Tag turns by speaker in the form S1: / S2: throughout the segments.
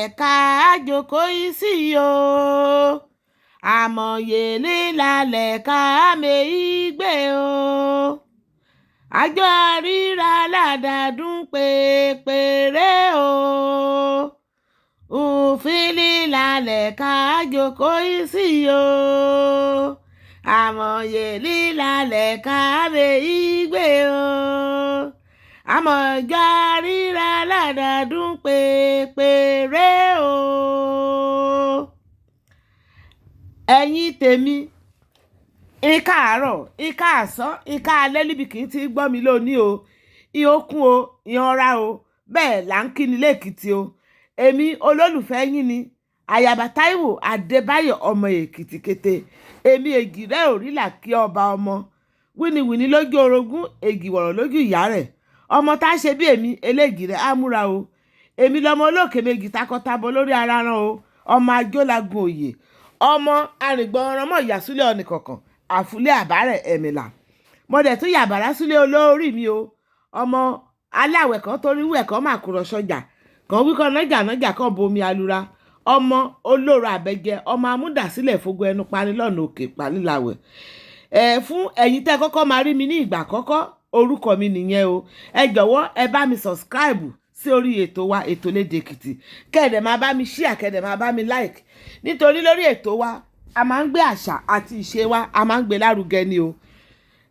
S1: lílalẹ̀ ká jókòó yìí sí o. Àmọ̀yé lílalẹ̀ ká méyí gbé o. Àjọ àríra ládàdún pépéré o. Òfin lílalẹ̀ ká jókòó yìí sí o. Àmọ̀yé lílalẹ̀ ká méyí gbé o. Àmọ̀jọ àríra ládàdún pépéré o. Ẹ̀yin tèmi, ìka àárọ̀, ìka àsán, ìka alẹ́ níbi kì í ti gbọ́ mi lónìí o. Ìhókun o, ìhanra o, bẹ́ẹ̀ là ń kíni lẹ́kìtì o. Èmi olólùfẹ́ yín ni Àyàbá Táíwò Adébáyọ̀ ọmọ Èkìtì kété. Èmi èjìrẹ́ òrìlà kí ọba ọmọ. Wíníwíní lójú orogún, èjìwọ̀rọ̀ lójú ìyá rẹ̀. Ọmọ tá a ṣe bí èmi eléjìrẹ́ á múra o. Èmi lọmọ olókè méjì takọtabo lórí ara rán o. Ọmọ ajólagun òye. Ọmọ arìngbọ̀n ọmọ ìyàsílẹ̀ ọ̀nì kọ̀ọ̀kan àfúlé àbárẹ̀ ẹ̀mìlà. Mo dẹ̀ tún yàbàrá sílé olórí mi o. Ọmọ aláwẹ̀ kan torí wẹ̀ kan máa kúrọ̀ sọ́jà. Kan wí kan nájà nájà kan bomi alura. Ọmọ olóró àbẹ̀jẹ, ọmọ amúdàsílẹ̀ fogo ẹnu pani lọ́nà òkè paniláwẹ̀. Ẹ fún ẹ̀yin tẹ́ kọ́kọ́ máa rí mi ní ìgbà àkọ́kọ́, orúkọ mi nìyẹn o. Ẹ jọ̀wọ́ ẹ bá mi subscribe sí orí ètò wa, ètò Lédè Èkìtì. Kẹ́ẹ̀dẹ̀ máa bá mi share, kẹ́ẹ̀dẹ̀ máa bá mi like. Nítorí lórí ètò wa, a máa ń gbé àṣà àti ìṣe wa, a máa ń gbé lárugẹ ni o.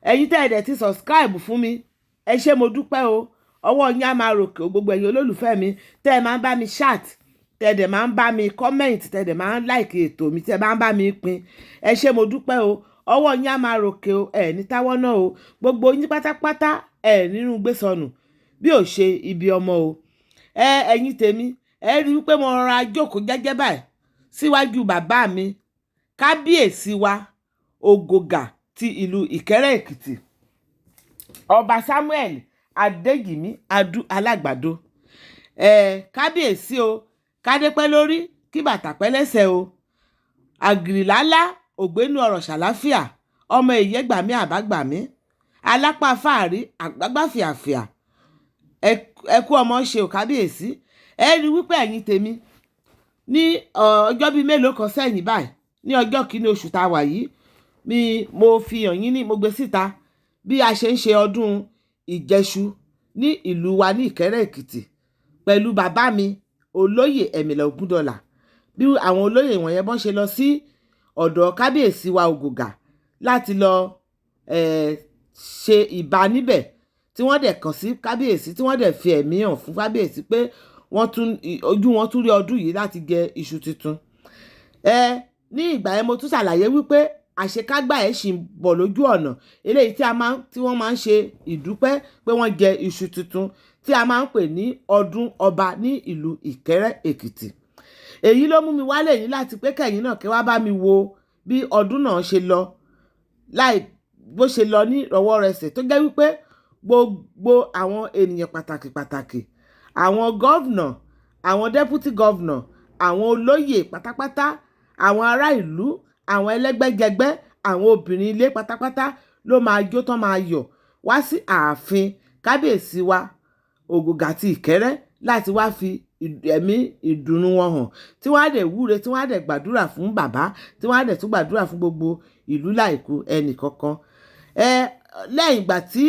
S1: Ẹ̀yin tẹ́ ẹ dẹ̀ ti subscribe fún mi, ẹ ṣé mo dúpẹ́ o. Ọwọ́ yín á máa ròkè o, gbogbo ẹ̀yin olólùfẹ́ mi tẹ́ ẹ máa ń bá mi chat, tẹ́ ẹ dẹ̀ máa ń bá mi comment, tẹ́ ẹ dẹ̀ máa ń like ètò mi, tẹ́ ẹ máa ń bá mi pín. Ẹ ṣé mo dúpẹ́ o. Ọwọ́ yín á máa ròkè o, ẹ ní táwọ́ náà o. Gbogbo yín pátápátá ẹ nínú gbé sọnù bí ò ṣe ibi ọmọ o. Ẹ ẹ̀yin tèmi, ẹ rí i pé mo rọra jókòó jẹ́jẹ́ báyìí síwájú bàbá mi, kábíyèsí wa Ògògà ti ìlú Ìkẹ́rẹ́ Èkìtì, Ọba Samuel Adéjìmí Adú Alágbàdo. Ẹ kábíyèsí o, kádé pẹ́ lórí, kí bàtà pẹ́ lẹ́sẹ̀ o. Àgìrìlálá ògbénu ọ̀rọ̀ ṣàláfíà, ọmọ ìyẹ́gbàmí àbágbàmí, alápá fáàrí àgbàgbà fìàfìà. Ẹ kú ọmọ ṣe ò kábíyèsí. Ẹ rí i wípé ẹ̀yin tèmi ní ọjọ́ bíi mélòó kan sẹ́yìn báyìí, ní ọjọ́ kìíní oṣù tá a wà yìí mi mo fi hàn yín ní mo gbé síta bí a ṣe ń ṣe ọdún Ìjẹṣu ní ìlú wa ní Ìkẹ́rẹ́ Èkìtì pẹ̀lú bàbá mi olóyè Ẹ̀mìlà Ògúndọ̀là. Bí àwọn olóyè wọ̀nyẹn bọ́n ṣe lọ sí ọ̀dọ̀ kábíyèsí wa Ògògà láti lọ ṣe ìbá níbẹ̀, tí wọ́n dẹ̀ kàn sí kábíyèsí, tí wọ́n dẹ̀ fi ẹ̀mí hàn fún kábíyèsí pé wọ́n tún ojú wọn tún rí ọdún yìí láti jẹ iṣu tuntun. Ẹ ní ìgbà yẹn mo tún ṣàlàyé wípé àṣekágbá ẹ̀ ṣì ń bọ̀ lójú ọ̀nà eléyìí tí a máa tí wọ́n máa ń ṣe ìdúpẹ́ pé wọ́n jẹ iṣu tuntun tí a máa ń pè ní ọdún ọba ní ìlú Ìkẹ́rẹ́ Èkìtì. Èyí ló mú mi wálé yìí láti pé kẹ̀yin náà kí wá bá mi wo bí ọdún náà ṣe lọ, láì bó ṣe lọ ní rọwọ́rẹsẹ̀, tó jẹ́ wípé gbogbo àwọn ènìyàn pàtàkì pàtàkì, àwọn gọ́vnà, àwọn deputy gọ́vnà, àwọn olóyè pátápátá, àwọn ará ìlú, àwọn ẹlẹ́gbẹ́jẹgbẹ́, àwọn obìnrin ilé pátápátá ló máa jó tán máa yọ̀ wá sí ààfin kábíyèsí wa Ògògà ti Ìkẹ́rẹ́ láti wá fi ẹ̀mí ìdùnnú wọn hàn, tí wọ́n á dẹ̀ wúre, tí wọ́n á dẹ̀ gbàdúrà fún bàbá, tí wọ́n á dẹ̀ tún gbàdúrà fún gbogbo ìlú láìkú ẹnì kankan. Ẹ lẹ́yìn ìgbà tí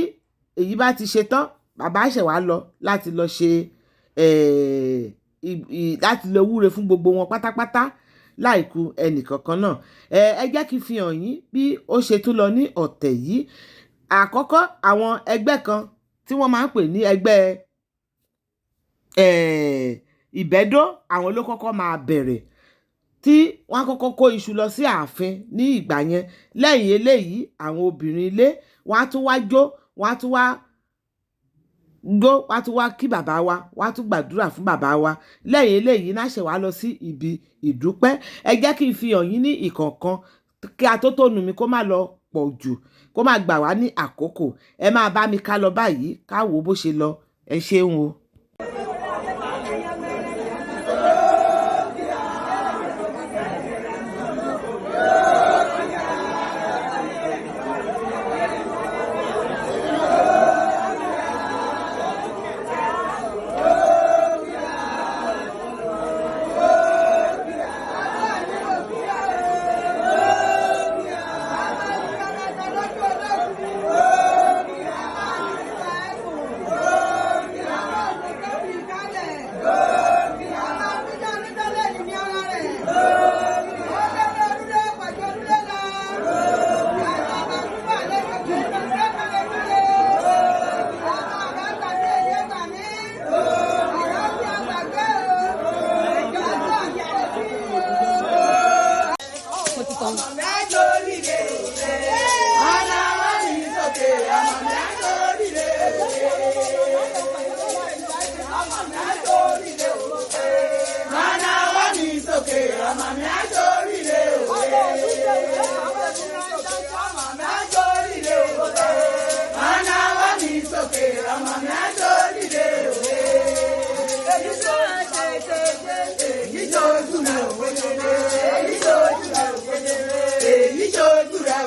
S1: èyí bá ti ṣe tán, bàbá ṣẹ̀ wá lọ láti lọ ṣe láti lọ wúre fún gbogbo wọn pátápátá láìkú ẹnì kankan náà. Ẹ jẹ́ kí n fi hàn yín bí ó ṣe tún lọ ní ọ̀tẹ̀ yìí. Àkọ́kọ́, àwọn ẹgbẹ́ kan tí wọ́n máa ń pè ní ẹgbẹ́ Ìbẹ́dó, àwọn ló kọ́kọ́ máa bẹ̀rẹ̀ tí wọ́n á kọ́kọ́ kó iṣu lọ sí ààfin ní ìgbà yẹn. Lẹ́yìn eléyìí, àwọn obìnrin ilé wọ́n á tún wá jó, wọ́n á tún wá jó, wọ́n á tún wá kí bàbá wa, wọ́n á tún gbàdúrà fún bàbá wa. Lẹ́yìn eléyìí náà ṣẹ̀ wá lọ sí ibi ìdúpẹ́. Ẹ jẹ́ kí n fi hàn yín ní ìkọ̀ọ̀kan kí atótónu mi kó má lọ pọ̀ jù, kó má gbà wá ní àkókò. Ẹ máa bá mi ká lọ báyìí, ká wò bó ṣe lọ. Ẹ ṣeun o.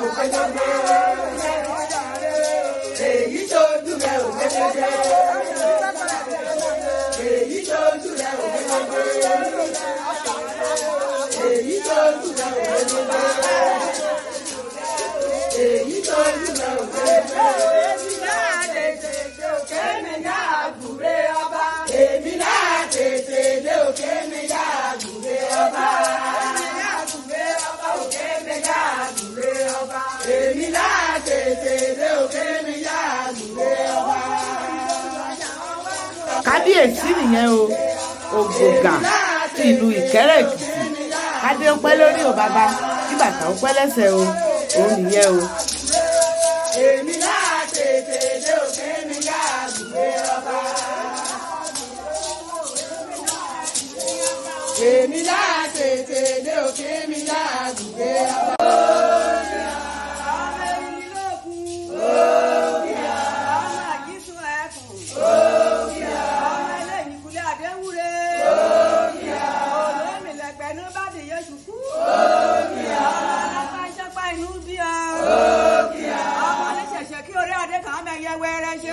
S2: Òkétégbé. Èyí ṣojú rẹ̀ òkétégbé. Èyí ṣojú rẹ̀ òkétégbé. Èyí ṣojú rẹ̀ òkétégbé. Èyí ṣojú rẹ̀ òkétégbé. Èmi náà tètè dé òkè mi náà gùré ọba. Èmi náà tètè dé òkè mi náà gùré ọba. Èmi náà gùré ọba òkè mi náà gùré ọba. Èmi náà tètè dé òkè mi náà gùré ọba.
S1: Kábíyèsí nìyẹn o, Ògògà ti ìlú Ìkẹ́rẹ́ Èkìtì. Kádé ó pẹ́ lórí o bàbá, kí bàtà ó pẹ́ lẹ́sẹ̀ o, òun nìyẹn o.
S2: Èmi náà tètè dé òkè mi náà gùré ọba. Èmi náà tètè dé òkè mi náà gùré ọba.
S3: Ọmọ àjísùn ẹkùn. Ọmọ eléyìíkulé àdéwúre. Olómìlẹ̀gbẹ̀ ní bàdí yéṣu kú. Ọmọ alápá ìṣẹ́pá inú bí ọ. Ọmọ oníṣẹ̀ṣẹ̀ kí orí adé kàn án mẹ́yẹ wẹ́rẹ́ ṣe.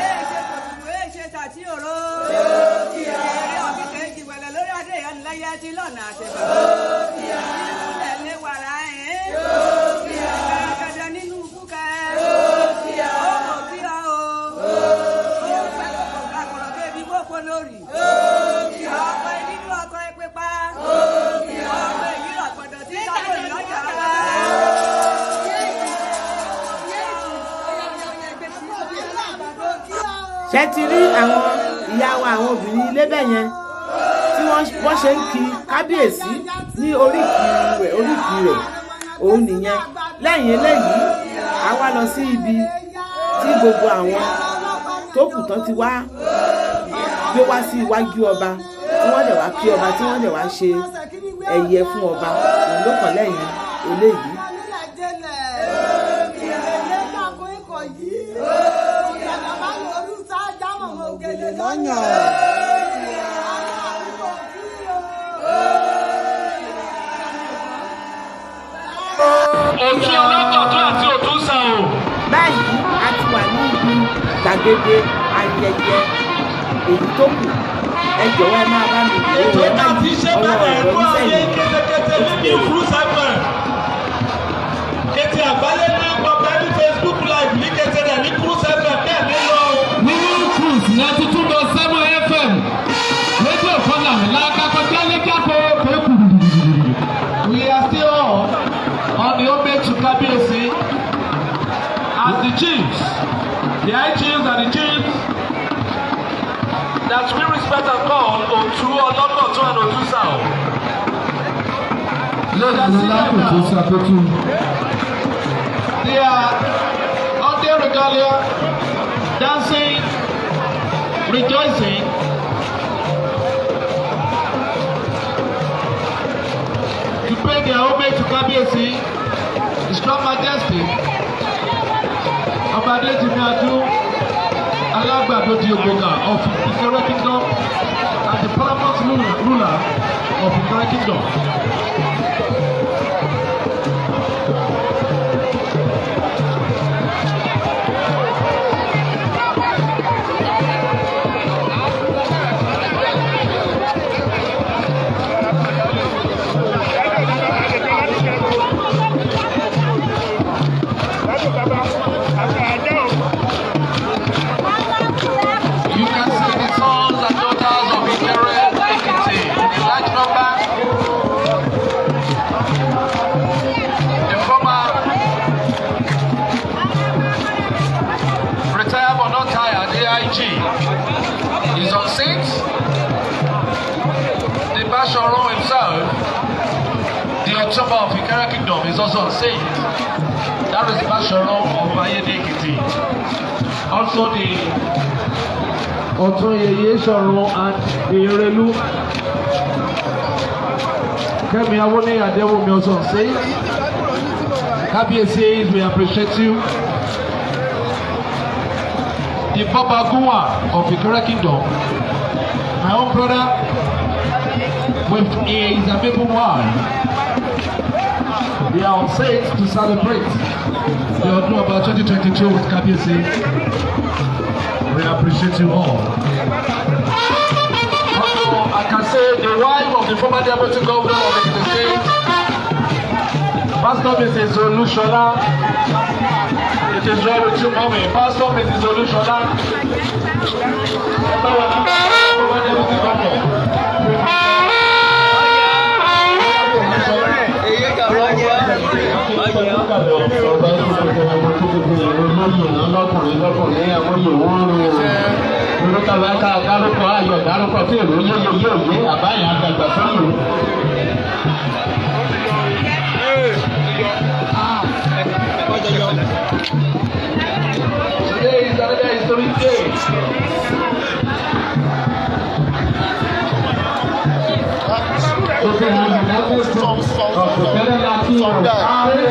S3: Èé ṣe kòtùkù, èé ṣe tàtí òró. Èrè ọ̀kíkẹ́ ìjìwẹ̀lẹ̀ lórí adé ìyẹn lẹ́yẹ tí lọ́nà àtẹ̀bà. Ìlú lè wàrà ẹ̀. Gẹ̀gẹ̀dẹ̀ nínú kúkẹ́. Ó mọ̀ kí ọ o. Ó fẹ́ kókò kakọ̀rọ̀ kébi mọ́kò lórí. Ọkọ̀ nínú ọkọ̀ pípa. Ọkọ̀ èyí rọ̀gbọ̀dọ̀ tí sábò lọ́jà wá.
S1: Ṣé ti rí àwọn ìyá wa, àwọn obìnrin ilé bẹ́ẹ̀ yẹn, tí wọ́n ṣe ń kí kábíyèsí ní oríkì rẹ̀, òun nìyẹn. Lẹ́yìn eléyìí, a wá lọ sí ibi tí gbogbo àwọn tó kù tán ti wá gbé wá sí iwájú ọba, tí wọ́n dẹ̀ wá kí ọba, tí wọ́n dẹ̀ wá ṣe ẹ̀yẹ fún ọba. Òun ló kàn lẹ́yìn eléyìí.
S4: Òtún ọlọ́kọ̀tún àti òtún sàn o.
S1: Báyìí, a ti wà ní ibi gbàgede ayẹyẹ èyí tó kù. Ẹ jọ̀wọ́, ẹ máa bá mi wò ó.
S4: Ètò
S1: Ẹ má
S4: tá a ti
S1: yí
S4: ṣe
S1: ọwọ́
S4: bẹ̀rẹ̀
S1: ẹ̀rọ
S4: ẹ̀kọ́ ayé
S1: nísẹ̀yìn.
S4: kétékété
S1: Ó ti
S4: ní
S1: bẹ̀rẹ̀.
S4: Cruise FM. Kété àgbáyé ní ọgbà ní Facebook Live ní kété rẹ̀ ní Cruise FM bẹ́ẹ̀ ní lọ.
S5: Nínú Cruise 92.7 FM, rédíò kan làmìlaka kọjá lẹ́jàkó kékù.
S4: We are still on the homage to Kabiyesi as the chiefs, the high chiefs and the chiefs that we respect and call Otu Ọlọ́kọ̀tún and Otu Sao.
S5: Lẹ́nu lákòókò sàkótú.
S4: They are on their regalia, dancing, rejoicing. To pay their homage to Kabiyesi, His Crown Majesty, Ọba Adéjìmí Adu, Alágbàdo di Ògbógà of Ìkẹrẹ Kingdom and the paramount ruler of Ìkẹrẹ Kingdom. You can see the sons and daughters of Ikere Ekiti in a large number. The former retired but not tired AIG is on seat. The Bashorun himself, the Otunba of Ikere Kingdom, is also on seat. That is Bashorun of Ayede Ekiti. Also the Ọ̀tún Yèyé Ṣọ̀run and the Erelu. Kẹ́mi Awóníyì Adéwùmí also on seat. Kábíyèsí, we appreciate you. The Babagunwa of Ikere Kingdom, my own brother, with his amiable wife. They are on stage to celebrate the Ọdún Ọba 2022 with Kabiyesi. We appreciate you all. Also, I can say the wife of the former deputy governor of Ekiti State, Pastor Mrs. Olushola. It is well with you, mommy. Pastor Mrs. Olushola. Former deputy governor.
S5: Ọba tó gbogbo ìlú lóyè lọ́kùnrin lọ́kùnrin àwọn yòówó rò orúkọ ká dárúkọ ayọ̀ dárúkọ tí èrò yóò yóò yé àbáyà àgbàgbà sọ́yìn.
S4: Today is another historic day.
S5: Ọ̀pọ̀tẹ́lẹ̀ láti ọ̀rọ̀ láti ààrẹ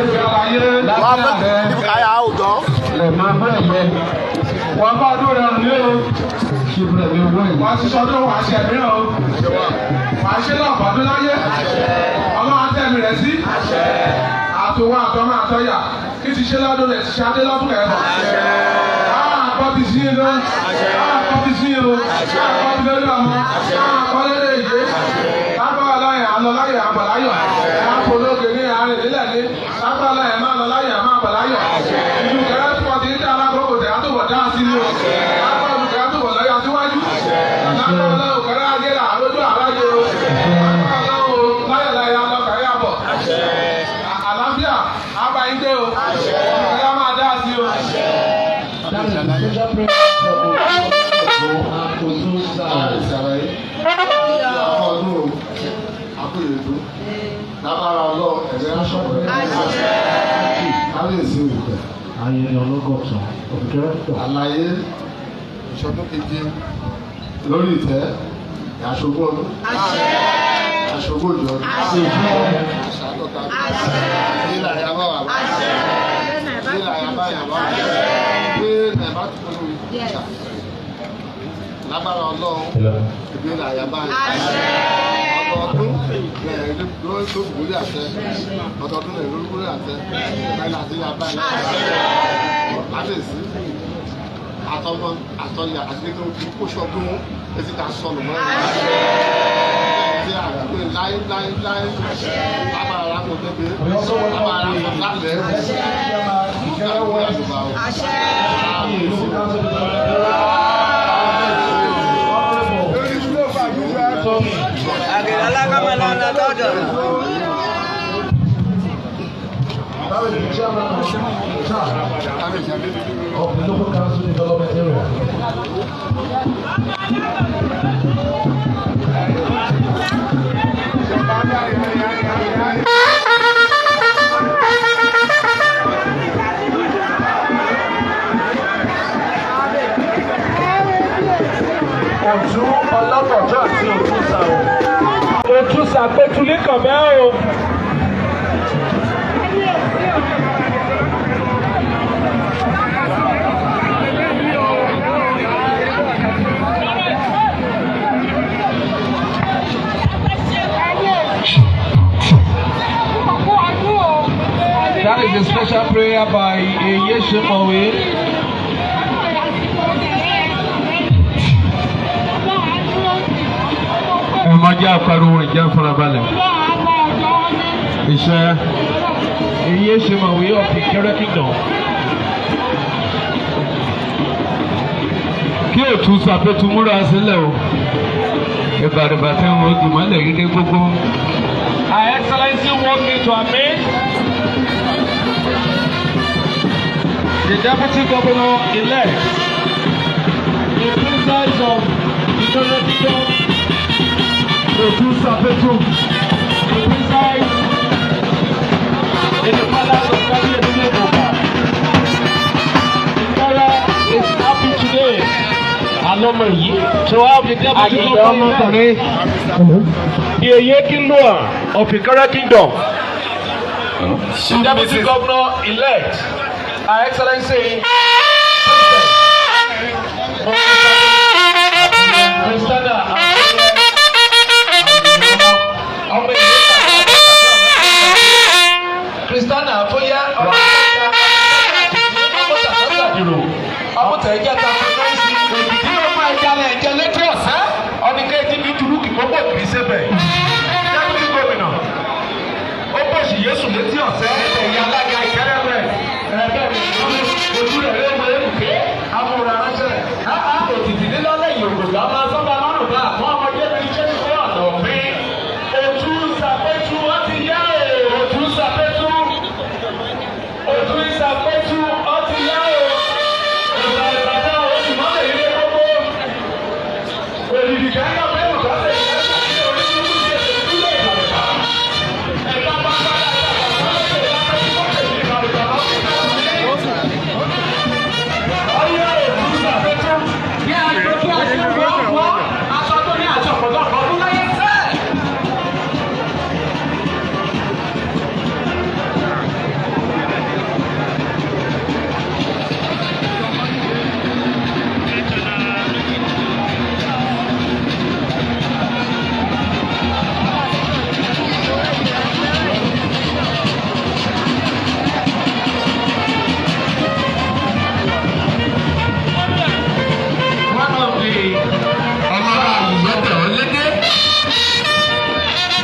S5: lẹ̀ máa bẹ̀rẹ̀ yẹ.
S6: Wọ́n bá ọdún rẹ̀ rìn o.
S5: Ṣíbùrẹ̀ mi owó yìí.
S6: Wọ́n ti sọdún wàá ṣe mìíràn o. Wàá ṣe náà bọ́dún láyé. Ọlọ́run á tẹ̀mí rẹ̀ sí. Àtòwọ́ àtọmọ àtọ́yà. Kí ti ṣe lọ́dún rẹ̀ ti ṣe adé lọ́dún kẹfà. Àkọ́ bí sí ló. Àkọ́ bí sí o. Àkọ́ bí lórí ọmọ. Àkọ́ lédè ìgbé. Lágbára ọlọ́yìn àlọ́ láyọ̀ àbọ̀ láyọ̀. Àpológe ní àárín nílẹ̀ ní. Lágbára ọlọ́yìn máa lọ láyọ̀ máa bọ̀ láyọ̀. Ìlú kẹrẹ́ tí wọ́n ti ń dá alákòókò tẹ̀ àtòwọ̀ dá sí ni o. Lágbára olùkẹ́ àtòwọ̀ lọ́yọ̀ síwájú. Lágbára ọlọ́run kẹrẹ́ ajé là lójú àráyé o. Lágbára ọlọ́run láyọ̀ láyọ̀ alọ́kàrí àbọ̀. Àlàáfíà á bá yín dé o. Ìkẹrẹ́ á máa dá sí o.
S4: That is the special prayer from the Otu side.
S7: Ọdún akóyèdú lábára ọlọ́run ẹ̀rẹ́ aṣọ́pẹ́ kábíyèsí òkè.
S4: Ayẹyẹ ọlọ́gọ̀tàn òkèkèrè.
S7: Àlàyé ìṣọdún keje lórí ìtẹ́ àṣogún ọdún àṣogún òjò ọdún àṣàdọ́ta nílà yàrá wà bá nílà yàrá yàrá pé nàìbá tó kọ́ lórí ìjà lágbára ọlọ́run ìgbéra yàrá ọdọọdún lẹ́yìn lórí àtẹ ọdọọdún lẹ́yìn lórí àtẹ lẹ́yìn àti yàrá lábẹ́sí àtọmọ àtọyà àti kékeré kó sọdún etí ta sọnù mọ́ ẹ̀ tí a rà pé láé láé láé lábàrá rà kò débi lábàrá rà kò lálẹ́
S4: Ìkẹrẹ West. That is the chairman of the local council development area. Ọ̀tún ọlọ́gọ̀jọ́ àti òtúnṣà o. Òtúnṣà pétulí kàn bẹ́ẹ̀ o. That is a special prayer by Eyeshemowe.
S5: Ẹ má jẹ́ àpariwo, ìjẹ́ farabalẹ̀. Iṣẹ́.
S4: Eyeshemowe of Ikere Kingdom.
S5: Kí òtún sàpètù múra sílẹ̀ o. Ìbàrìbà tí wọn ó mọ́lẹ̀ gígé gbogbo.
S4: Her Excellency want me to amaze the Deputy Governor-elect, the Princess of Ikere Kingdom,
S5: Òtún sàpètù.
S4: the Princess in the palace of Kabiyesi Oba. Ikere is happy today
S5: Alọ́mọ yìí.
S4: to have the Deputy
S5: Àyẹ̀yẹ
S4: Governor-elect,
S5: ọmọkùnrin.
S4: the Eyekinloa of Ikere Kingdom, the Deputy Governor-elect, Her Excellency Princess Christiana ọmọ ìlú. Kristiana Fóyá ọmọtẹ ẹjẹ ta èdìdí ló máa jalè ẹjẹ létí ọ̀sẹ́ ọ̀nìkẹ́ ti bí turúkì gbogbo kìí sébẹ̀ dẹ́kun gómìnà ó bòsì Yéṣu létí ọ̀sẹ́ ẹ̀yìn alága ìkẹrẹ rẹ̀ ẹ̀ẹ́dẹ́ ojú rẹ̀ léwu èké amúra ránṣẹ́ áá òtítì nílọ́lẹ̀ Yorùbá máa sọ́ba lọ́rùn bá àwọn ọmọdé mi ṣe ní fún ọ̀dọ̀ mi òtún sàpẹ́tù wọ́n ti yá o òtún sàpẹ́tù òtún sàpẹ́tù wọ́n ti yá o ìgbà ìbàdàn oṣù mọ́lẹ̀ ilé gbogbo òdìdí kẹ́kẹ́ bẹ́ẹ̀ lọ́sẹ̀ One of the ọlọ́run àyùyọ́tẹ̀ ọ̀lẹ́dẹ́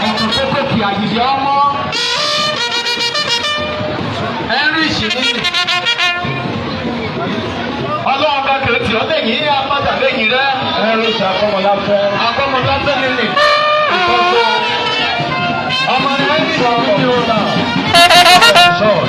S4: ọkọ̀ kókó kì àyùyọ́ ọmọ Henry Shini ọlọ́run bá kèrè tì ọ́ lẹ́yìn apáta lẹ́yìn rẹ
S6: Henry Akọ́mọláfẹ́.
S4: akọ́mọláfẹ́ nílì ìtọ́jú ọmọ Henry Shini ni ó là.
S6: Sọ́ọ̀.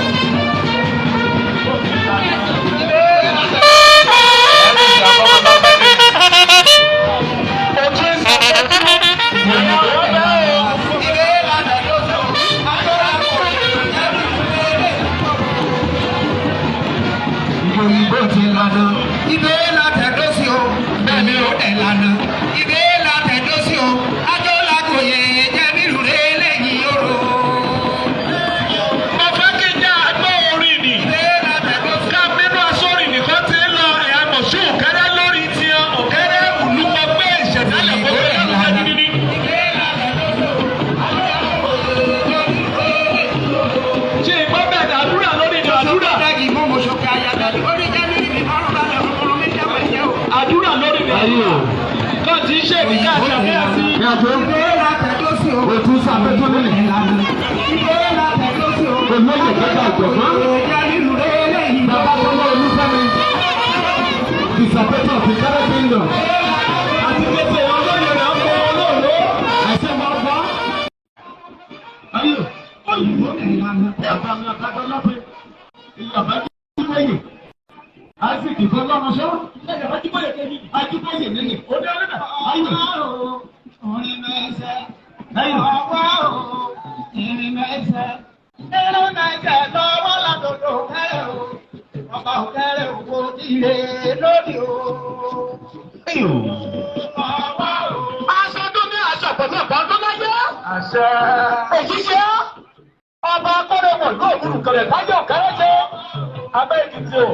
S5: Òyìnbó ti lànà. Ibẹ̀ látẹ̀dọ́ sí o. Bẹ́ẹ̀ni ó dẹ̀ lànà. Ibẹ̀ látẹ̀dọ́ sí o. Ajọ́ làgòyè jẹ́ nílùú rẹ̀ lẹ́yìn oró.
S4: Mo fẹ́ kí n já àgbọ̀ orin nì.
S5: Ibẹ̀ látẹ̀dọ́ sí o.
S4: Ká mẹ́nu asọ́rin nìkan ti ń lọ ẹ̀yà mọ̀ṣú òkẹ́rẹ́ lórí tiẹ̀ òkẹ́rẹ́ òlùkọ́ gbé ìṣẹ̀dálẹ̀ gbogbo lárugẹ níní.
S5: Ibẹ̀ látẹ̀dọ́ sí o. Ajọ́ làgòyè jẹ́ nílùú rẹ̀ lẹ́yìn oró.
S4: Ṣé ìgbọ́ bẹ́ẹ̀ ni àdúrà lórí ni àdúrà? Àdúrà lórí ni àdúrà. Kàn tí ń ṣe ìdíkà àṣàfihàn sí.
S6: Ní àjọ òtún sàpẹ́tù nílì. Olóyè kẹta ọ̀jọ̀gbọ́n. Bàbá Tọ́lá Olúfẹ́mi. Ìsàpẹ́tù of Ìkẹ́rẹ́ Kingdom.
S4: Àti kété olóyè náà ń bọ olóòló.
S6: Àṣẹ máa bá. Ayé òyìnbó bàbá mi ọ̀tàgbọ́n lọ́pẹ́. Ìyàbá Jíbóyè. Isaac Fọlọ́runṣọ́. Ajíbóyè nílì. Ayé. Ayé.
S4: Aṣọ tó ní aṣọ pẹ̀lú ọ̀pọ̀ tó láyé.
S6: Àṣẹ.
S4: Òṣìṣẹ́ ọba akọ́rẹ́wọ̀n yóò múlù kẹrẹ̀ táyọ̀ kẹrẹ́jẹ́ abẹ́ Èkìtì o.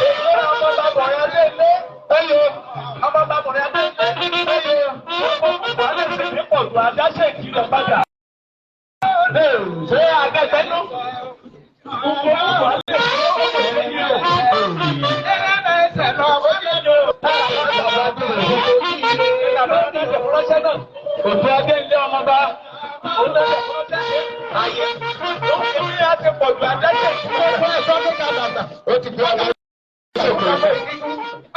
S4: Ìgbóná ọmọ bàbọ̀rẹ̀ lélẹ̀ ẹyẹ ọmọ bàbọ̀rẹ̀ lélẹ̀ ẹyẹ ọmọ alẹ́ tèmi pọ̀ ju adáṣe ìkìlọ̀ padà. Ṣé akẹ́kẹ́ nú? Gbogbo ọmọ alẹ́ Òtún adé ilé ọmọba, òun náà ṣe fúnṣẹ́ ayé, ó ń rí àti pọ̀jù adáṣe ìkìlọ̀ fún ẹ̀ṣọ́ tó ká bàtà.
S7: Ó ti gbé ọ̀gá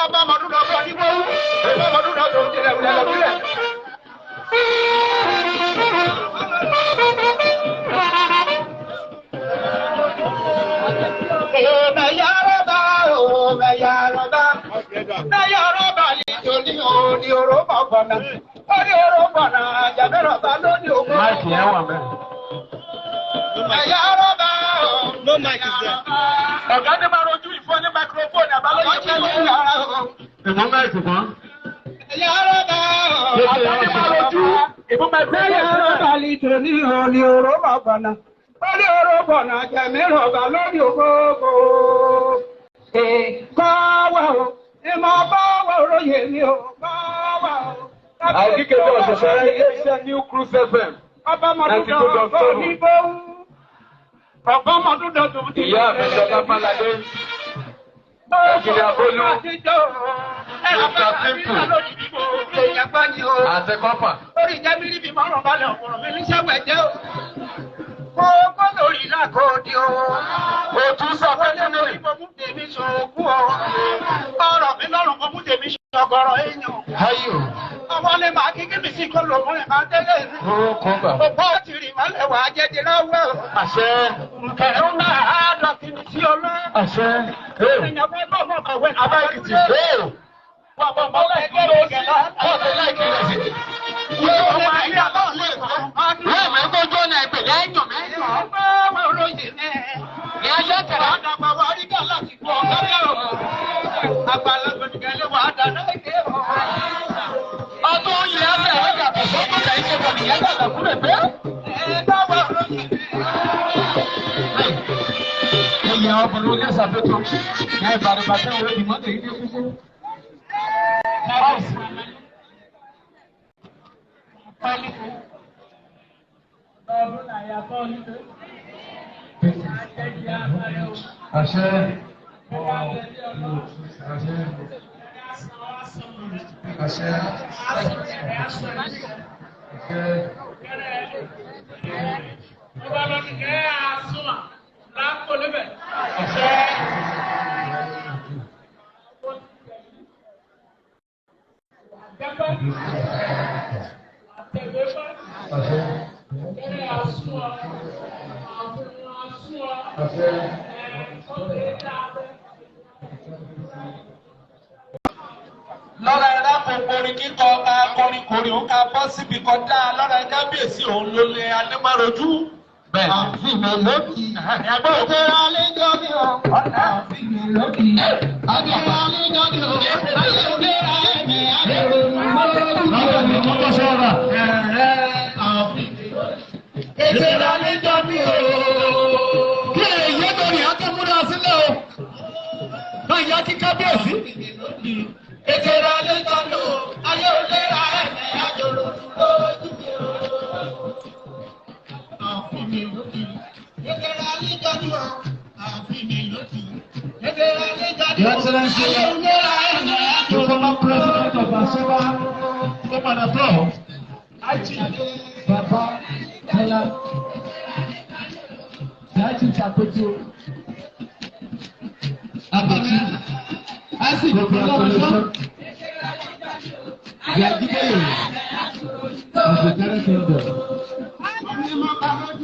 S4: Ọba ọmọdún náà bọ̀ ní wọ́wú, ọba ọmọdún náà tó ń jẹrẹ ìwúlẹ̀ lọ́bílẹ̀.
S6: Máìkì yẹn wà mẹ́rin.
S4: Ọ̀gá ní máa rojú ìfọ́ ní microphone àbálòyé fún mi.
S6: Ìmọ̀ máìkì kan.
S4: Ọ̀gá ní máa rojú ìfọ́ microphone.
S5: Lórí orógbọ̀nà jẹ̀mí rọ̀bà lórí ògbógbò. Kọ́wọ́ o, ìmọ̀ bọ́wọ́ oróyè mi ò kọ́wọ́ o.
S4: Àìkíkẹ́ ọ̀ṣẹ̀ṣẹ̀ ilé-iṣẹ́ New Cruise FM. Ìyá Àfẹ́sọ́lá Fáládé. Ẹ̀jìnlẹ̀ Abólú. Mr. Simple. Àti kọ́pà.
S5: Orí ìjẹ́ mi rí mi márùn-ún balẹ̀ ọ̀pọ̀rọ̀ mi ní sẹ́wẹ̀ jẹ́ o. Kókó lórí làkòdì o.
S4: Òtún sọ pé
S5: Wọlé lórí mo mú tèmi sọ̀kú o. Ọ̀rọ̀ mi lọ́rùn mo mú tèmi sọ̀gọ̀rọ̀ èèyàn.
S4: Ayò.
S5: Ọwọ́ lè máa kí kíbi sí kó lò mú ẹ̀ máa délé.
S4: Ó kún bà.
S5: Òpó tìrì mọ́lẹ̀ wà jẹjẹ lọ́wọ́.
S4: Àṣẹ.
S5: Kẹ̀rẹ́ ńlá àádọ́kìnì sí ọlọ́.
S4: Àṣẹ.
S5: Èèyàn fẹ́ bọ́ ọmọ kọ̀wé.
S4: Abá Èkìtì. Ọdún yìí á bẹ̀rẹ̀ ọjà kò sọ́kùn lẹ́yìn ṣe bọ̀ nìyẹn dàgbà kúrẹ̀ pé. Ẹ̀yà ọkùnrin olè ṣàfẹ́tọ̀ ní ìbàdàn òwe ìmọ̀tẹ̀ yìí dé kúkú. Àṣẹ. Àṣẹ. Àṣẹ. Àṣẹ. Àṣẹ. Àṣẹ.
S6: Lọ́ra ẹ̀rá gbogbo orin kíkọ ká kọrin kọrin òun ká bọ́ síbi kọjá lọ́ra kábíyèsí òun ló lé alẹ́mọ́rojú.
S5: Àfi mi lókì. Òkèrè àlejò mi o. Àfi mi lókì. Àkèrè àlejò mi o. Ayé òkèrè ẹ̀mí àdèrò
S4: Lọ́wọ́ ni wọ́n tọ́ sọ́ra.
S5: Àfi mi lókì. Òkèrè àlejò mi o.
S4: Kí èyí tó rí àti múra sílẹ̀ o. Báyìí á kí kábíyèsí.
S5: Òkèrè àlejò mi o. Ayé òkèrè ẹ̀mí àdèrò lójú mi o. Àfi mi lókì. Òkèrè àlejò mi o. Àfi mi lókì. Òkèrè àlejò mi o.
S4: Your Excellency,
S5: Ayé òkèrè ẹ̀mí
S4: the
S5: àdèrò
S4: former president of Aseba, Omar Abdul, Aji, Baba, Bola, Aji Chakoto, Abachi, Asi, Congratulations. Yajibele, Ọ̀sẹ̀kẹ́rẹ́ Kingdom.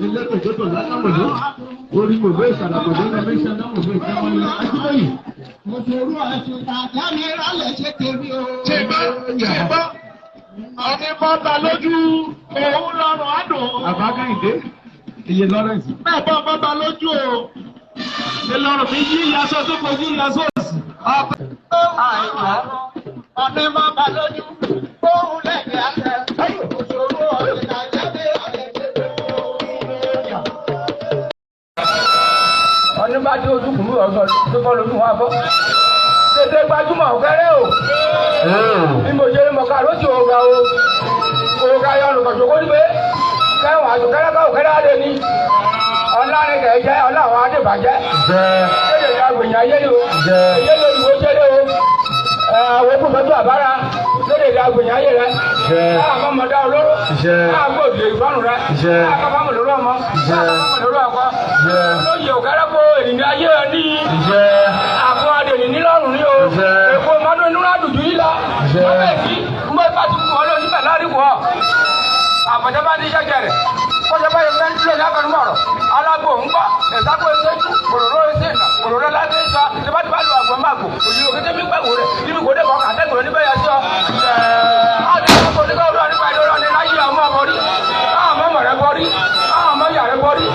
S4: Ilé tòjótò lásàmọ̀lé, orí mògbé ìsàlàmọ̀lé lọ́mẹ́sẹ̀ náà mògbé ìsàmọ̀lé. Ajíbẹ̀yì.
S5: Mo forú ẹ̀sùn tàbí àmì ìrọ̀lẹ́ ṣe tèmi o.
S6: Ṣé bá ṣé bá ọní bọ́ta lójú òun lọ́rùn àdùn.
S4: Àbákẹ́yìndé, iye Lawrence.
S6: Bẹ́ẹ̀ bọ́ bọ́ta lójú o. Ṣé lọ́rùn mi yí ìyasọ́ tó fojú ìyasọ́ òsì.
S5: Ọ̀nì máa bà lójú, òun lẹ́yìn àṣẹ. Òṣòro ọ̀sìn tàbí àmì ìrọ̀lẹ́ ṣe tèmi o.
S8: Ọdún bá dé ojú kùnú ọ̀sán tó fọ́ lójú wọn abọ́. Tètè gbajúmọ̀ ọ̀kẹ́rẹ́ o. Bí mo ṣe mọ̀ ká lóṣù ọ̀gá o. Ògá yọ ọ̀nà kọ̀ṣọ́ kó níbẹ̀. Kẹ́wọ̀n àjòkẹ́rẹ́ ká òkẹ́rẹ́ adé ni. Ọlá ni kẹ̀ jẹ́ ọlá àwọn adébàjẹ́. Kéde ìyá gbìyànjú ayé ni o. Èyí ló ìwé ṣeré o. Àwọn okùn fẹ́ tó àbára. Kéde ìyá gbìyànjú ayé rẹ. Káà mọ̀ dá olóró. Káà gbòdì ìfọ́nù rẹ. Káà kọ́ fáwọn olóró ọmọ. Káà kọ́ fáwọn olóró ọkọ. Lóye òkẹ́rẹ́ kó ènìyàn ayé rẹ ní àfọ adènì nílọ́rùn ní o. Èkó mọ́dún inú àdùjú yìí lọ. Kábíyèsí, mo bá ti kú ọ lónìí bẹ̀ lárí wọ̀. Àbọ̀jọ́ bá ní sẹ́jẹ̀ rẹ̀. Kọ́jọ́ bá yẹ fẹ́ dúró ní akọ̀nùmọ̀rọ̀. Alágbó ń gbọ́, ìsákò ìṣẹ́jú, òróró ìṣe ìnà, òróró láti ń sọ, tibátibá lu àgbọ̀n máa gbò, òjì òkété mi pẹ̀wò rẹ̀, níbi kò dé bọ̀ kàtẹ́gùn níbẹ̀ yà sí ọ. Àti ìṣàkóso ní káwọn nípa ìdọ́rọ̀ ní láyé ọmọ ọmọ rí, káwọn ọmọ rẹ bọ́ rí, káwọn ọmọ ìyá rẹ bọ́ rí.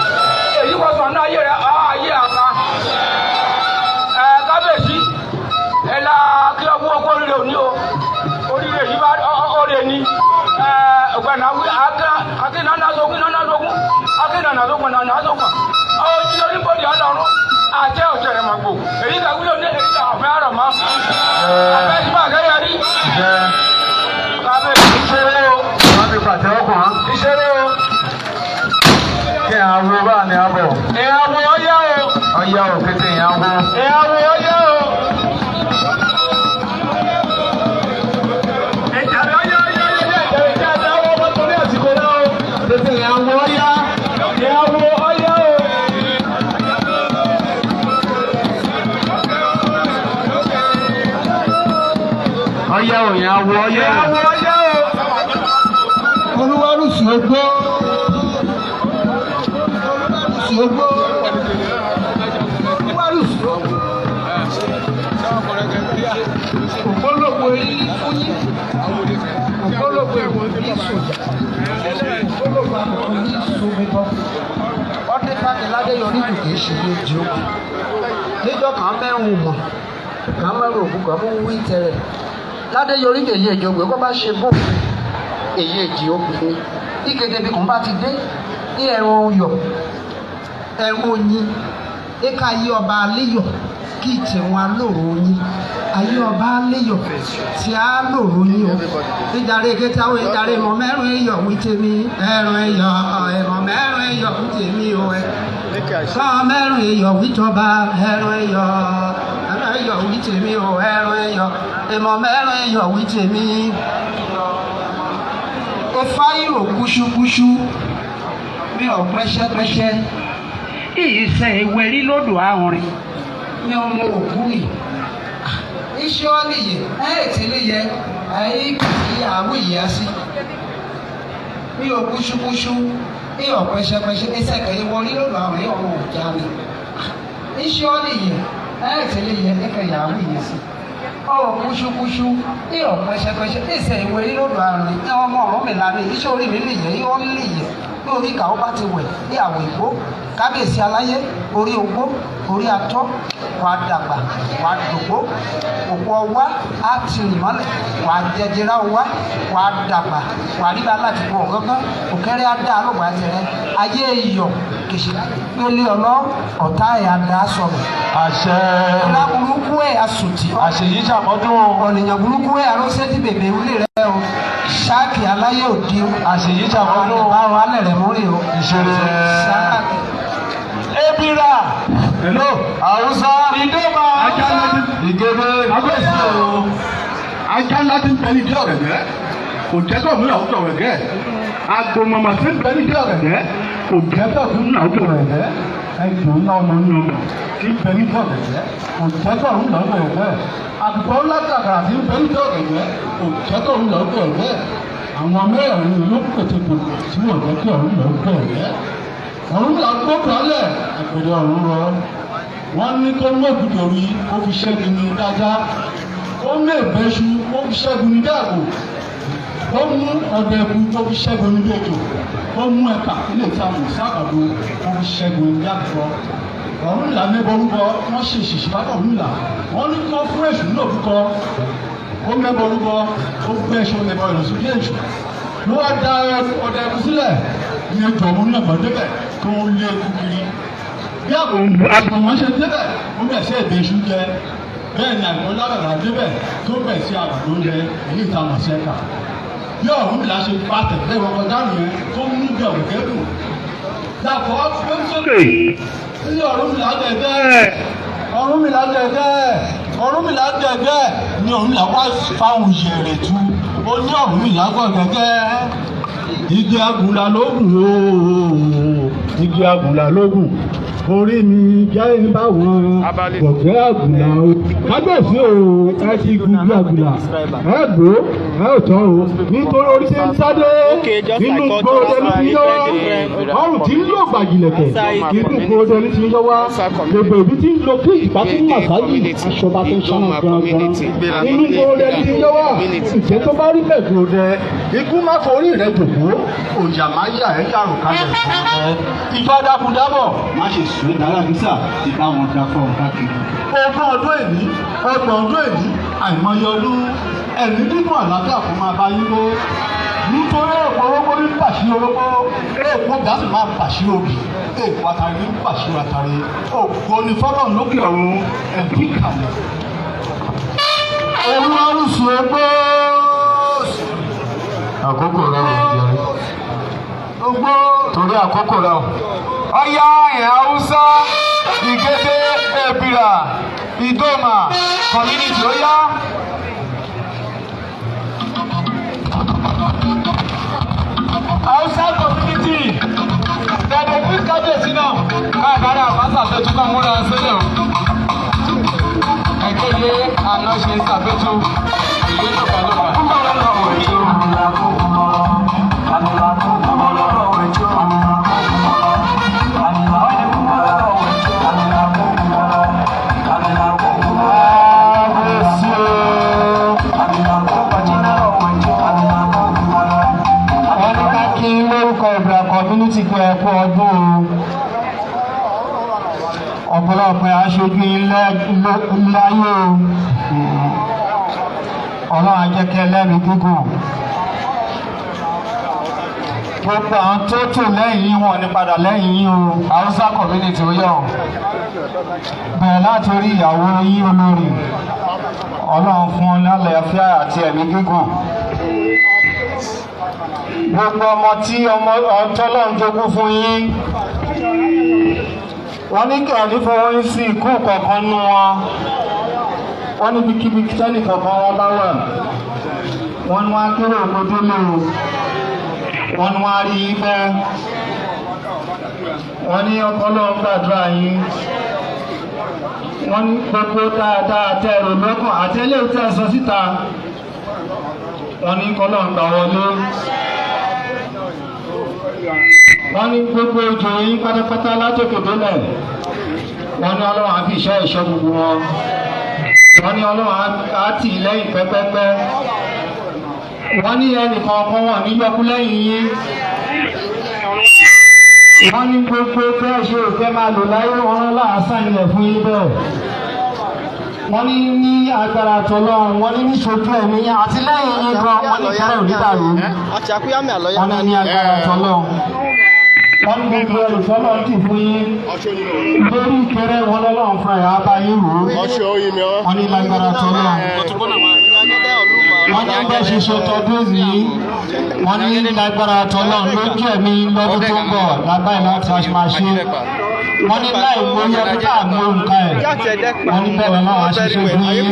S8: Èyí kò sọ náà ayé rẹ, ayé àká. Ẹ kábíyèsí, ẹ la kí ọkú ọkú oríire òní o, oríire yìí bá ọ̀rẹ́ ni. Ọ̀gbẹ́ni akínànàsókún nànàsókún akínànàsókún nànàsókún ọ̀hún oníbodè ọlọ́run àjẹ́ òjẹ̀rẹ̀ màgbò èyí kà wúlò ní èyí kà ọ̀fẹ́ àrọ̀ mọ́ abẹ́ tí bá kẹ́yẹ rí. Kábíyèsí ìṣeré o.
S4: Wọ́n fi pàtẹ́wọ́ kàn án.
S8: Ìṣeré o.
S9: ní abọ̀.
S4: Ìyàwó ọyá o.
S9: Ọyá o kété ìyàwó.
S4: Ìyàwó ọyá o. Ìjàdá ọyá ọyá ọyá ìjà ìjà ìjà ọwọ́ torí àsìkò náà o.
S9: Kété ìyàwó ọyá.
S4: Ìyàwó ọyá o.
S9: Ọyá o ìyàwó ọyá.
S4: Ìyàwó ọyá o.
S5: Olúwarùsù ogbó. Olúwarùsù ogbó. Olúwarùsù ogbó. Ògbólógbò eyín fún yín. Ògbólógbò èwò ní sòjà. Ògbólógbò àkókò ní sòmìbọ. Ọdẹ Fákiládé yọrí jù kìí ṣe ní ojú. Níjọ́ kan mẹ́rin mọ̀, kan mẹ́rin òkú kan mú wí tẹ̀rẹ̀. Ládé yọrí jèyí èjò gbé kó bá ṣe bóun èyí èjì obìnrin ìkéde bí kò bá ti dé ní ẹ̀rọ oyọ̀ ẹ̀rọ oyin ẹ̀ka ayé ọba aléyọ̀ kí ìtẹ̀wọ̀n alóòrò oyin ayé ọba aléyọ̀ tí a lòrò oyin o ìjàre kété àwọn ìjàre mọ̀ mẹ́rin ẹ̀yọ̀ wí tèmi ẹ̀rọ ẹ̀yọ̀ ẹ̀mọ̀ mẹ́rin ẹ̀yọ̀ wí tèmi o ẹ̀ sọ mẹ́rin ẹ̀yọ̀ wí tọba ẹ̀rọ ẹ̀yọ̀ ẹ̀rọ ẹ̀yọ̀ wí tèmi o ẹ̀rọ ẹ̀yọ̀ ẹ̀mọ̀ mẹ́rin ẹ̀yọ̀ wí tèmi ifá ìrò kúṣúkúṣú mi ò pẹ́ṣẹ́pẹ́ṣẹ́ ìyíṣẹ́ ewé rí lódò àrùn ní ọmọ òkú yìí iṣẹ́ ọ́nìyẹ ẹ̀ tí lè yẹ ayé kìí àwọn ìyá sí mi ò kúṣúkúṣú mi ò pẹ́ṣẹ́pẹ́ṣẹ́ ẹsẹ̀ kẹ́yìn wọlé lódò àrùn ní ọmọ òjá mi iṣẹ́ ọ́nìyẹ ẹ̀ tí lè yẹ ẹ̀kẹ́yà àwọn ìyá sí ọ̀rọ̀ kúṣúkúṣú ní ọ̀pẹ́ṣẹpẹ́ṣẹ ìṣe ìwé rírọ̀dọ̀ àrùn ní ọmọ ọ̀rọ̀ mi lánàá iṣẹ́ orí mi lè yẹ yíwọ́ lè yẹ ní orí ìkàwọ́ bá ti wẹ̀ ní àwọ̀ ìgbó kábíyèsí aláyé orí ogbó orí atọ́ wà á dàgbà wà á dògbó òkú ọwá á ti rìn mọ́lẹ̀ wà á jẹjẹrẹ ọwá wà á dàgbà wà á ríba láti bọ̀ gángan òkèrè á dá alóògbà tẹ̀rẹ̀ ayé iyọ̀ kìsì gbélé ọlọ́ ọ̀tá ẹ̀ á dá sọ̀rọ̀.
S4: Àṣẹ.
S5: Ọlá burúkú ẹ̀ asùtì.
S4: Àṣeyí ṣàmọ́dún.
S5: Ọ̀nìyàn burúkú ẹ̀ arósẹ́ tí bèbè wúlé rẹ o. Ṣáàkì aláyé òdi o.
S4: Àṣeyí ṣàmọ́dún.
S5: Àbáwọ̀ alẹ̀ rẹ̀ múrì o.
S4: Ìṣeré.
S5: Ṣáàkì.
S4: Ebira.
S9: Hello. Àwùsá.
S4: Ìdómà.
S6: Ajá ńlá ti
S9: Ìgèdè.
S6: Kábíyèsí o. Ajá ńlá ti ń bẹ nídìí ọ̀gẹ̀dẹ̀. Kò jẹ́ kó múlò àwùjọ ọ̀gẹ̀dẹ̀. Àgbòmọ̀mọ̀ ti ń bẹ nídìí ọ̀gẹ̀dẹ̀. Kò jẹ́ kó múlò àwùjọ ọ̀gẹ̀dẹ̀. Ẹjọ́ ńlá ọmọ nínú ọgbà tí ń bẹ nídìí ọ̀gẹ̀dẹ̀. Kò jẹ́ kó múlò àwùjọ ọ̀gẹ̀dẹ̀. Àgùkọ ńlá kàkàrà tí ń bẹ nídìí ọ̀gẹ̀dẹ̀. Kò jẹ́ kó múlò àwùjọ ọ̀gẹ̀dẹ̀. Àwọn mẹ́rin ló pètè pètè tí wọ́n jẹ́ kí ọ̀run lọ bẹ̀rẹ̀. Ọ̀run là gbọ́dọ̀ alẹ̀ àpèrè ọ̀run rọ. Wọ́n ní kó mú òkúta orí kó fi ṣẹ́gun ní dáadáa. Kó mú èbẹ́ṣu kó fi ṣẹ́gun ní dáàbò. Kó mú ọdẹ ẹkú kó fi ṣẹ́gun ní bẹ́ẹ̀jọ. Kó mú ẹ̀ka ilé ìtààmù sábàdo kó fi ṣẹ́gun ní dáàbò. Ọ̀run là mẹ́bọrúbọ wọ́n ṣe ìṣìṣì bá ọ̀run là. Wọ́n ní kó fún èṣù ní òbúkọ. Ó mẹ́bọrúbọ ó gbé èṣù mẹ́bọ ìrọ̀sùn bí èṣù. Ló wá da ọdẹ ẹkú sílẹ̀ ní ẹjọ́ ọmọ náà bọ̀ débẹ̀ tó ń lé eku kiri. Bí àgbọ̀n wọn ṣe débẹ̀, ó bẹ̀ sí èdè iṣu jẹ. Bẹ́ẹ̀ ni àgbọ̀n lábàrà débẹ̀ tó bẹ̀ sí àgbàdo jẹ èyí ìta mọ̀ sí ẹ̀ka. Bí ọ̀run mi là ṣe pa tẹ̀lé wọn kọjá nìyẹn tó mú bí ọ̀gẹ̀dẹ̀ dùn. Dàpọ̀ ó ń sókè. Ilé ọ̀run mi là dẹ̀dẹ̀. Ọ̀run mi là dẹ̀dẹ̀. Ọ̀run mi là dẹ̀dẹ̀. Ni ọ̀run mi là wá fáwọn yèrè tu. Ó ní ọ̀run mi là gbọ̀ gẹ́gẹ́. Igi agùnlà lógùn ooo, igi agùnlà lógùn, orí mi jẹ́ báwo gbọ̀gbẹ́ àgùnlà o. Kábíyèsí o, ẹ ti gungi àgùnlà, ẹ gbó, ẹ ò tọ́ o, nítorí orí ṣe ń sáré nínú gbòòdè ní ti yọ wá, ọrùn tí ń lò gbàgìlẹ̀kẹ̀, inú gbòòdè ní ti yọ wá, gbogbo ìbí tí ń lo kí ìgbà tí ń mà sáyì, aṣọ bá tó ń ṣáná gangan, inú gbòòdè ní ti yọ wá, ìjẹ́ tó bá rí bẹ́ẹ̀ gbòòdè, ikú má forí rẹ̀ jòkó, òyà má yà ẹ́ dàrú kalẹ̀ ẹ̀ ìfá dákúndábọ̀ má ṣe sùn ẹ́ dára kísà ti bá wọn da fọ́ ọ̀gá kiri. Ogún ọdún èní, ọgbọ̀n ọdún èní, àìmọye ọdún, ẹ̀mí nínú àlàáfíà kò máa bá yín lé. Nítorí èèpo orógbó ní pàṣẹ orógbó, èèpo ọ̀gá sì máa pàṣẹ obì, èèpo àtàrí ní pàṣẹ àtàrí. Ògo ni fọ́lọ́run lókè ọ̀run, ẹ̀bí kàlẹ̀. Òun arúsùn ẹgbẹ́
S9: Àkókò rẹ ò jẹrẹ.
S5: Ogbó.
S9: Torí àkókò rẹ o. Ọ̀yá ẹ̀ Haúsá, Ìkété, Èbìrà, Ìdòmà, community ó yá. Hausa community, dem dey greet Kábíyèsí now. Káàkiri àwọn ṣàfẹ́tù kan múra sílẹ̀ o. Ẹ̀kẹ́yẹ àná ṣe ṣàfẹ́tù ìwé lọ́kàlọ́kà.
S10: Kábíyèsí o. Wọ́n ní ká kí lórúkọ Ìbìrà community pé ẹ kú ọdún o. Ọ̀pọ̀lọpọ̀ aṣojú ilé ayé o. Ọlọ́run á jẹ́ kí ẹlẹ́mìí gígùn. Gbogbo àwọn tó tò lẹ́yìn yín wọn ní padà lẹ́yìn yín o.
S9: Hausa community ó yá o.
S10: Bẹ̀rẹ̀ láti orí ìyàwó yín olórí. Ọlọ́run fún un lálàáfíà àti ẹ̀mí gígùn. Gbogbo ọmọ tí ọmọ ọtọ́lọ́run jogún fún yín. Wọ́n ní kí ẹ̀ní fọwọ́ yín sí ikú kọ̀ọ̀kan nú wọn. Wọ́n ní ibikíbi tẹ́nì kọ̀ọ̀kan wọn bá wà. Wọ́n ní wọ́n á kéré ògbódó lé o. Wọ́n ní wọ́n á rí yín pẹ́. Wọ́n ní ọlọ́run gbàdúrà yín. Wọ́n ní gbogbo dáadáa tẹ́ ẹ̀rọ lọ́kàn àti eléyìí tẹ́ ẹ sọ síta. Wọ́n ní kọ́lọ́run gbà wọlé. Wọ́n ní gbogbo ojú yín pátápátá látòkè délẹ̀. Wọ́n ní ọlọ́run á fi ìṣọ́ ìṣọ́ gbogbo wọn. Wọ́n ní ọlọ́run á tì í lẹ́yìn pẹ́pẹ́pẹ́. Wọ́n ní ẹnìkan ọkàn wọn ní yọkú lẹ́yìn yín. Wọ́n ní gbogbo bẹ́ẹ̀ ṣe òfẹ́ máa lò láyé wọn láàásán ilẹ̀ fún yín bẹ́ẹ̀. Wọ́n ní ní agbára tọlọ́run, wọ́n ní níṣojú ẹ̀mí yín àti lẹ́yìn yín gan, wọ́n ní kẹrẹ́ ò ní dàrú. Wọ́n ní ní agbára tọlọ́run. Wọ́n ní gbogbo olùfọ́lọ́ dì fún yín. Lórí ìkẹrẹ́ wọn lọ́lọ́run fúnra ẹ̀ á bá yín rò ó. Wọ́n ní lágbára tọlọ́run. Wọ́n ní bẹ́ẹ̀ ṣe ṣe tọdún yìí. Wọ́n ní lágbára tọlọ́run lójú ẹ̀mí lọ́dún tó ń bọ̀ lágbáyé láti máa ṣe. Wọ́n ní láì mọ iye ọdún tá à mọ nǹkan ẹ̀. Wọ́n ní bẹ́ẹ̀ lọ́wọ́ àṣìṣe fún yín.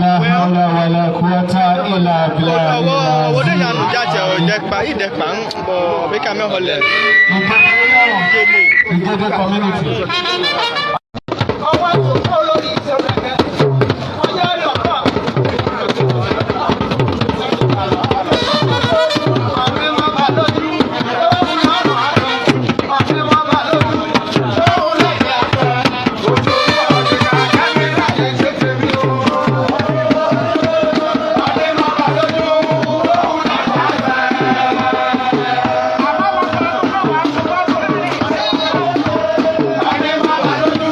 S10: La hawla wala quwwata illa billah. Ìgédé community.
S6: Adé má bà lójú.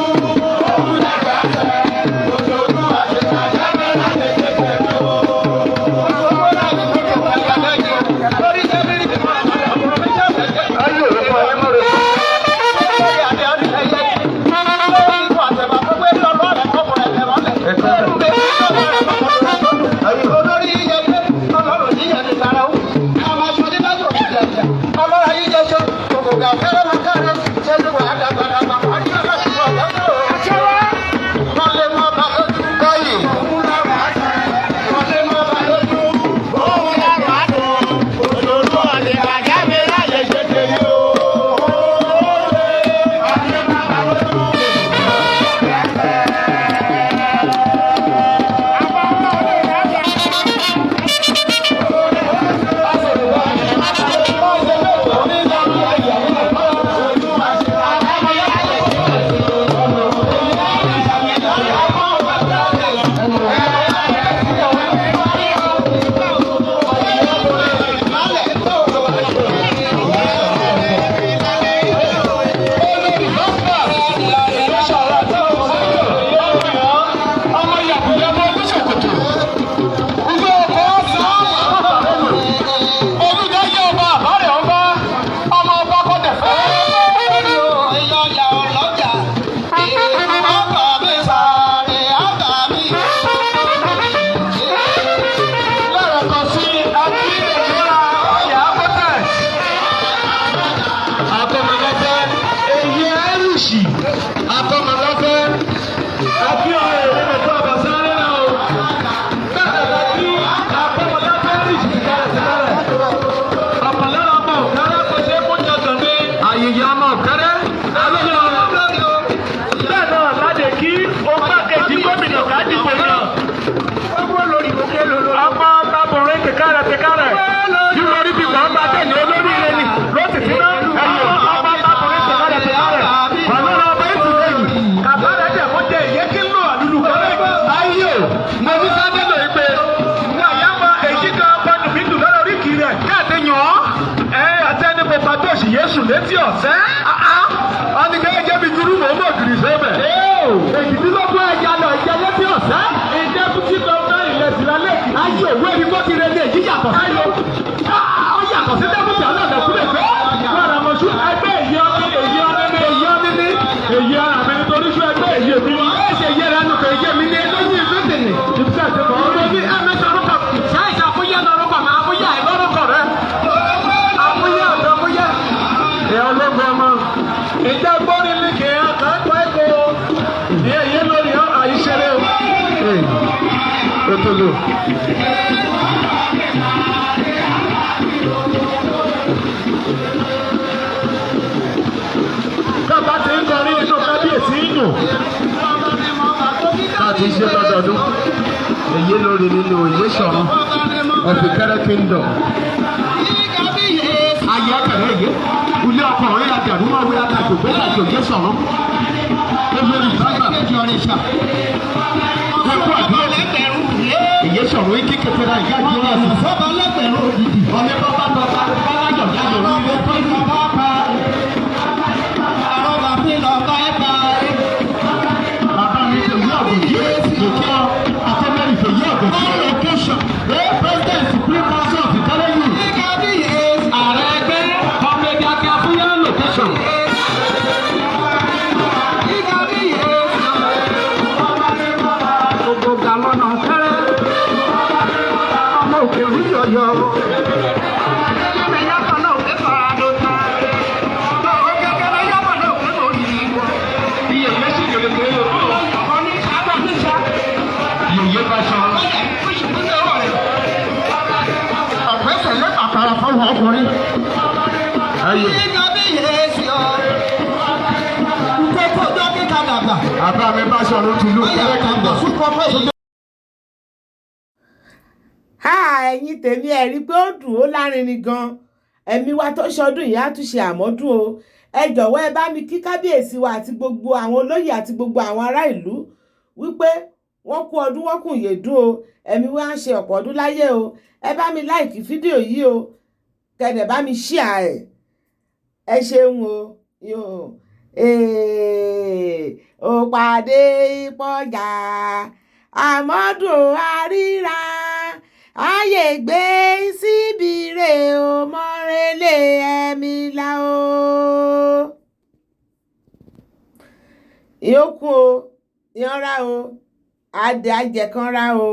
S4: ọ̀sẹ́. Ọ̀nìkẹ́ mi dúró mò ń bọ̀ kiri sẹ́bẹ̀. Èjìdínlógún ẹja lọ jẹ létí ọ̀sẹ́. Ìdẹ́kùtì gọ́ọ̀nà ilẹ̀ tìlálẹ̀. Ayé òwe ni bó ti rẹ ní èyí yàtọ̀ sí. Ó yàtọ̀ sí dẹ́kùtì ọlọ́dẹ kúlẹ̀ pé. Lọ́dà mọ̀ṣú ẹgbẹ́ èyí ọdún èyí ọdún èyí ọdún ní èyí ara mi nítorí ṣú ẹgbẹ́ èyí èmi. Ẹ ṣe yẹ rẹ nù kò èyí mi ní eléyìí ìfẹ́tẹ̀lẹ̀. Ìfẹ́ àti bọ̀ ọ́ bí ẹ̀mẹ́ta orúkọ ṣáìṣà fúyẹ́ lórúkọ mi àfúyẹ́ àìlórúkọ rẹ. Àfúyẹ́ ọ̀dọ́ fúyẹ́. Ìyá ológun ọmọ. Ìjà gbórí ní kì í hàn kọ́ ẹ̀kọ́. Ìyá ìyé lórí àyíṣẹ́rẹ́ o. Òtòlò. Bàbá ti ń kọrin nínú kábíyèsí nù. Láti ṣe lọ́dọọdún. Èyí lórí nínú òye sọ̀rọ̀. Ọ̀fìnkẹ́rẹ́ kingdom. Ayé ọkẹrẹ yé. Ilé ọkọ rẹ̀ la dàrú máa wí adájọ́ gbé láti òye sọ̀rọ̀. Olórí bàbá Ẹkú àdúrà. Èyí sọ̀rọ̀ yìí kékeré náà ìyá ìjọba ẹ̀sìn. Ọ̀lẹ́ bàbá bàbá báláyọ̀ yáyọ̀ ní ilé. Bàbá mi ṣe yí ọ̀gùn yìí lòkè ọ. Àtẹ́mẹ́rì ṣe yí ọ̀gùn yìí. President Supreme Council of Ìkálẹ̀ Youth. Ààrẹ ẹgbẹ́ Comrade Akin Afúyẹ́ location. Gbogbo galọ́nà fẹ́rẹ́. Ọmọ òkè rúyọ̀yọ̀. Iye ìyẹn sì kèrè kèrè o. Yèyé bá sọ. Ọ̀pẹ́sẹ̀ lẹ́pàá fáwọn ọkùnrin. Ayé. Bàbá mi bá sọ̀rọ̀ tìlú kẹ́lẹ́ kan bọ̀.
S1: Ha, ẹ̀yin tèmi, ẹ rí i pé ó dùn, ó lárinrin gan. Ẹ̀mí wa tó ṣọdún yìí á tún ṣe àmọ́dún o. Ẹ jọ̀wọ́, ẹ bá mi kí kábíyèsí wa àti gbogbo àwọn olóyè àti gbogbo àwọn ará ìlú wípé wọ́n kú ọdún, wọ́n kùn yèdún o. Ẹ̀mí wa ń ṣe ọ̀pọ̀ ọdún láyé o. Ẹ bá mi like fídíò yìí o, kẹ̀dẹ̀ bá mi share ẹ̀. Ẹ ṣeun o. Yóò ó pàdé ìpọ́jà àmọ́dún àríra ayé gbé síbi rè o, mọ́rẹ́lẹ̀ ẹ̀mí la o. Ìyókù o, ìyanra o, adé ajẹ̀kanra o.